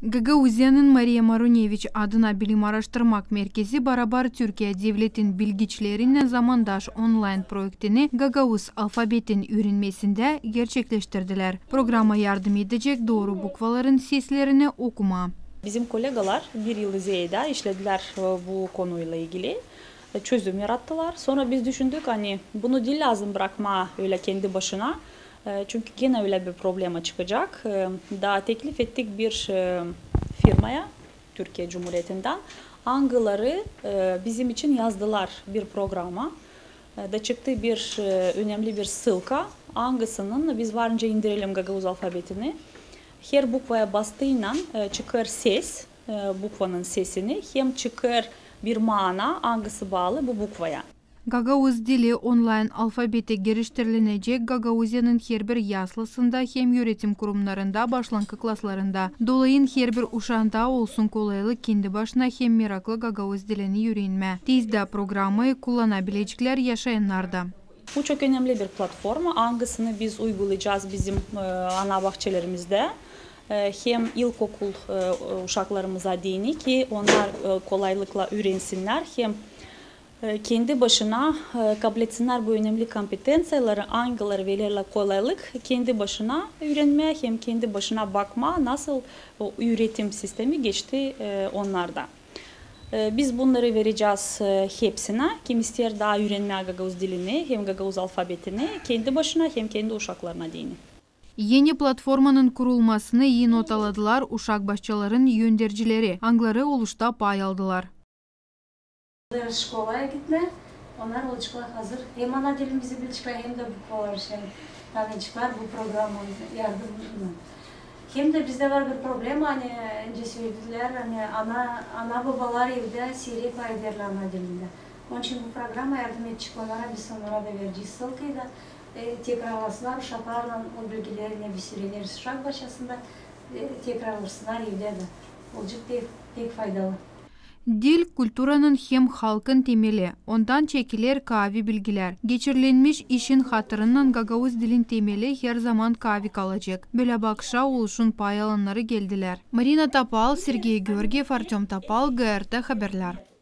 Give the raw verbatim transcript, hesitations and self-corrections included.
Gagauziyanın Mariya Maruneviç adına bilim aaraştırmak merkezi barabar Türkiye devletin bilgiçlerinnän zamandaş onlayn proektini gagauz alfabetin üürenmesindä gerçekleştirdilär. Programa yardım edecek dooru bukvaların seslerini okumaa. Bizim kollegalar bir yıl zeedä işledilär, e, bu konuyla ilgili, e, çözüm yarattılar. Sora biz düşündük, ani bunu diil lääzım brakmaa ölä kendi başına, e, çünkü genä ölä bir problema çıkacek. E, da teklif ettik bir, e, firmaya Türkiye Cumhuriyetindän, angıları, e, bizim için yazdılar bir programa. E, da çıktı bir, e, önemli bir ssılka, angısınnan biz var nicä indirelim gagauz alfabetini. Her bukvaya bastıynan, e, çıkêr ses, e, bukvanın sesini, hem çıkêr bir maana, angısı baalı bu bukvaya. Gagauz dili onlayn alfabete giriştirilmeyecek Gagauziyanın herbir yaslısında hem üüretim kurumnarında başlankı klaslarında. Dolayın herbir uşaanda olsun kolaylık kendi başına hem meraklı gagauz dilini üürenmää. Tez dä programayı kullanabileceklär yaşayannar da. Bu çok önemli bir platforma, angısını biz uygulayacez bizim, e, ana bahçelerimizdä, e, hem ilkokul, e, uşaklarımıza deyni, ki onnar, e, kolaylıkla üürensinnär, hem, e, kendi başına, e, kabul etsinnär bu önemli kompetenţiyaları, angıları verer kolaylık kendi başına üürenmää hem kendi başına bakmaa, nasıl o üüretim sistemi geçti, e, onnarda. E, biz bunnarı verecez, e, hepsinä, kim isteer taa üürenmää gagauz dilini hem gagauz alfabetini kendi başına hem kendi uşaklarına deyni. Eni platformanın kurulmasını ii notaladılar uşak başçaların öndercileri, angıları oluşta pay aldılar. Şkolaya gitmää, onnar olaceklar hazır. Hem ana dilimizi bilecekler, hem dä bukvaları şindi tanıyaceklar bu programanın yardımınnan. Hem dä bizdä var bir problema, ani öncä söledilär, ani ana, ana-bobalar evdä siirek lafederlär ana dilindä. Onun için bu programa yardım edecek onnara, biz onnara da verecez ssılkayı da, e, tekrarlasınnar uşaklarlan o bilgileri, ne biz üüreneriz uşak başçasında, e, tekrarlasınnar evdä dä. Olacek pek, pek faydalı. Dil kulturanın hem halkın temeli. Ondan çekiler kaavi bilgilär. Geçirilenmiş işin hatırınnan gagauz dilin temeli her zaman kaavi kalacek. Bölä bakışa oluşun pay alannarı geldilär. Marina Topal, Sergey Georgiev, Artöm Topal, GRT Haberlär.